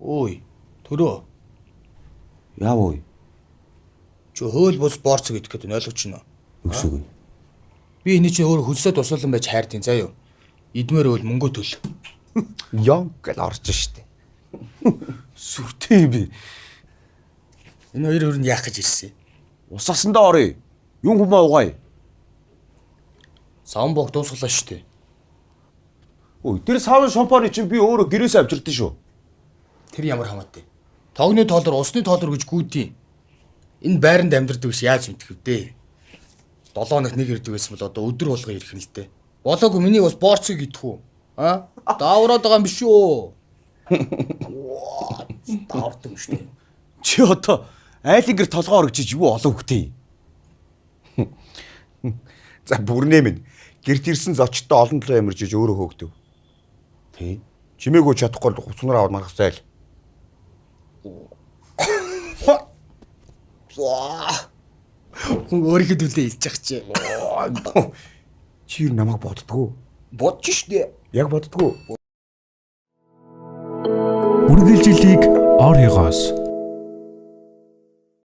Ой, төрөө. Яав ой. Чи хууль бус борц гэдэг гээд ойлгож байна уу? Өгсөг. Би энэ чинь өөр хөлсөө тусуулан байж хайрдیں۔ Заа юу. Идмээр үл мөнгө төл. Йонг гэл орж штэ. Сүртэй юм би. Энэ хоёр өрөнд яах гэж ирсэн юм? Усаасандаа оръё. Юм хүмүү угаая. Савн бог дуусгалаа шүү дээ. Ой, тэр савн шампаны чинь би өөрөө гэрээсээ авчирдсан шүү. Тэр ямар хамаатай. Тогны тоолор усны тоолор гэж гүйдیں۔ Энэ байранд амьдардаг биш яаж мэдэх вэ? 7 хоногт нэг ирдэг байсан бол одоо өдөр болго ирэх нь л дээ. Болоогүй миний бас борцыг идэх үү? А? Даавраад байгаа юм биш үү? Дааврдаг юм шүү дээ. Чи одоо айлын гэр толгоо оргиж юу олон хөхтэй. За бүрнээ минь гэрт ирсэн зочдтой олон төлөө ямарж иж өөрөө хөөгдөв. Тий. Чимээгүй чадахгүй бол хувцснаар аваад маргах зайл. Хүн өөрийнхөө төлөө илж явах чи. Чи юу намайг боддгоо? Бодж штэ. Яг боддгоо. Үргэлжлэлийг Оригоос